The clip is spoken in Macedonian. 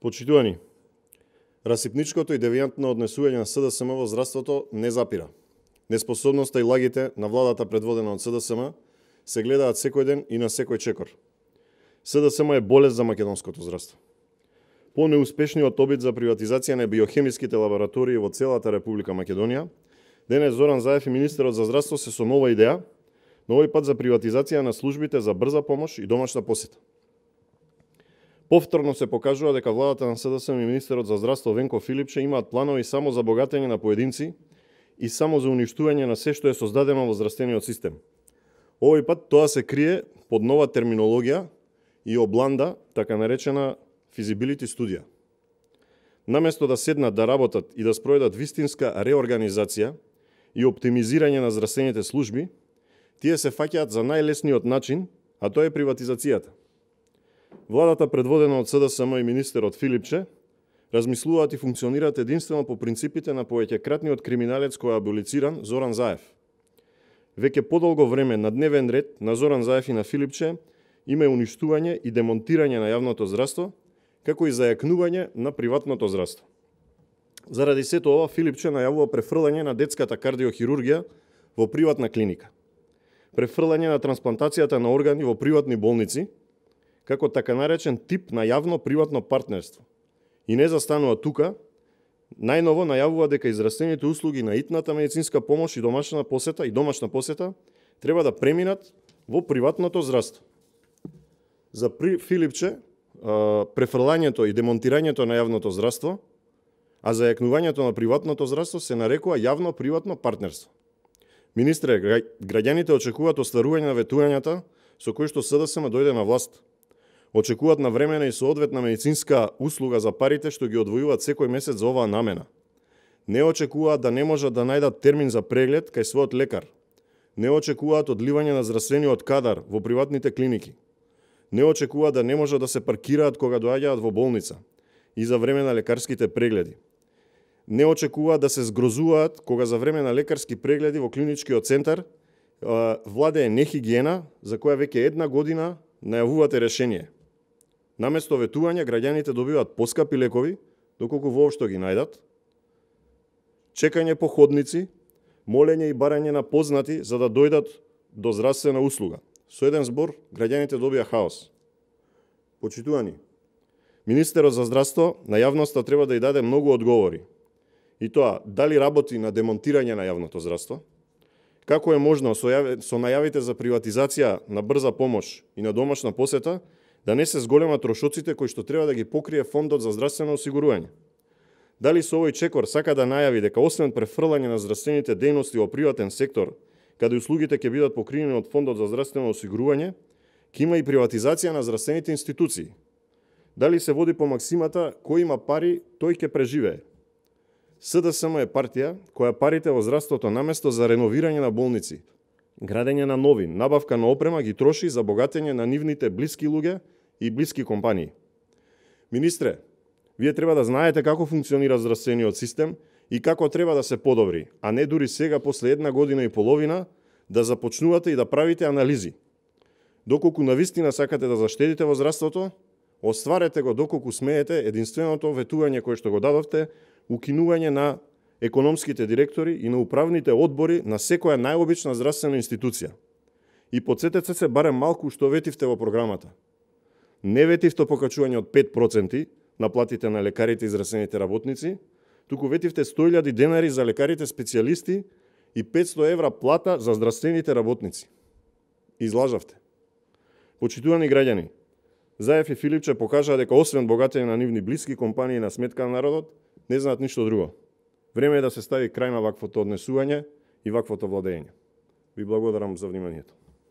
Почитувани, расипничкото и девијантно однесување на СДСМ во здравството не запира. Неспособноста и лагите на владата предводена од СДСМ се гледаат секој ден и на секој чекор. СДСМ е болест за македонското здравство. По неуспешниот обид за приватизација на биохемиските лаборатории во целата Република Македонија, денес Зоран Заев и министерот за здравство се со нова идеја, но овој пат за приватизација на службите за брза помош и домашна посета. Повторно се покажува дека владата на СДСМ и министерот за здравство Венко Филипче имаат планови само за богатење на поединци и само за уништување на се што е создадено во здравствениот систем. Овој пат тоа се крие под нова терминологија и обланда, така наречена feasibility студија. Наместо да седнат да работат и да спроведат вистинска реорганизација и оптимизирање на здравствените служби, тие се фаќаат за најлесниот начин, а тоа е приватизацијата. Владата предводена од СДСМ и министерот Филипче размислуваат и функционираат единствено по принципите на повеќекратниот криминалец кој е аболициран Зоран Заев. Веќе подолго време на дневен ред на Зоран Заев и на Филипче има уништување и демонтирање на јавното здравство, како и зајакнување на приватното здравство. Заради сето ова, Филипче најавува префрлање на детската кардиохирургија во приватна клиника, префрлање на трансплантацијата на органи во приватни болници, како така наречен тип на јавно-приватно партнерство. И не застанува тука, најново најавува дека израстените услуги на итната медицинска помош и домашна посета треба да преминат во приватното здравство. За Филипче, префрлањето и демонтирањето на јавното здравство, а зајакнувањето на приватното здравство се нарекува јавно-приватно партнерство. Министре, граѓаните очекуваат остварување на ветувањата со кои што СДСМ дојде на власт. Очекуваат навремена и соодветна медицинска услуга за парите што ги одвојуваат секој месец за оваа намена. Не очекуваат да не можат да најдат термин за преглед кај својот лекар. Не очекуваат одливање на здравствениот кадар во приватните клиники. Не очекуваат да не можат да се паркираат кога доаѓаат во болница и за време на лекарските прегледи. Не очекуваат да се згрозуваат кога за време на лекарски прегледи во клиничкиот центар владее нехигиена за која веќе една година најавувате решение. Наместо ветување, граѓаните добиваат поскапи лекови, доколку воопшто ги најдат, чекање по ходници, молење и барање на познати за да дојдат до здравствена услуга. Со еден збор, граѓаните добија хаос. Почитувани, министерот за здравство на јавноста треба да ја даде многу одговори. И тоа, дали работи на демонтирање на јавното здравство, како е можно со најавите за приватизација на брза помош и на домашна посета да не се зголемат трошоците кои што треба да ги покрие фондот за здравствено осигурување. Дали со овој чекор сака да најави дека освен префрлање на здравствените дејности во приватен сектор, каде услугите ќе бидат покриени од фондот за здравствено осигурување, ќе има и приватизација на здравствените институции. Дали се води по максимата кој има пари, тој ќе преживее. СДСМ е партија која парите во здравството наместо за реновирање на болници, градење на нови, набавка на опрема ги троши за богатење на нивните блиски луѓе и блиски компании. Министре, вие треба да знаете како функционира здравствениот систем и како треба да се подобри, а не дури сега после една година и половина да започнувате и да правите анализи. Доколку навистина сакате да заштедите во здравството, остварете го доколку смеете единственото ветување кое што го дадовте, укинување на економските директори и на управните одбори на секоја најобична здравствена институција. И подсетете се барем малку што ветивте во програмата. Не ветивте покачување од 5% на платите на лекарите и здравствените работници, туку ветивте 100.000 денари за лекарите специјалисти и 500 евра плата за здравствените работници. Излажавте. Почитувани граѓани, Заев и Филипче покажаа дека освен богатење на нивни блиски компании на сметка на народот, не знаат ништо друго. Време е да се стави крај на ваквото однесување и ваквото владење. Ви благодарам за вниманието.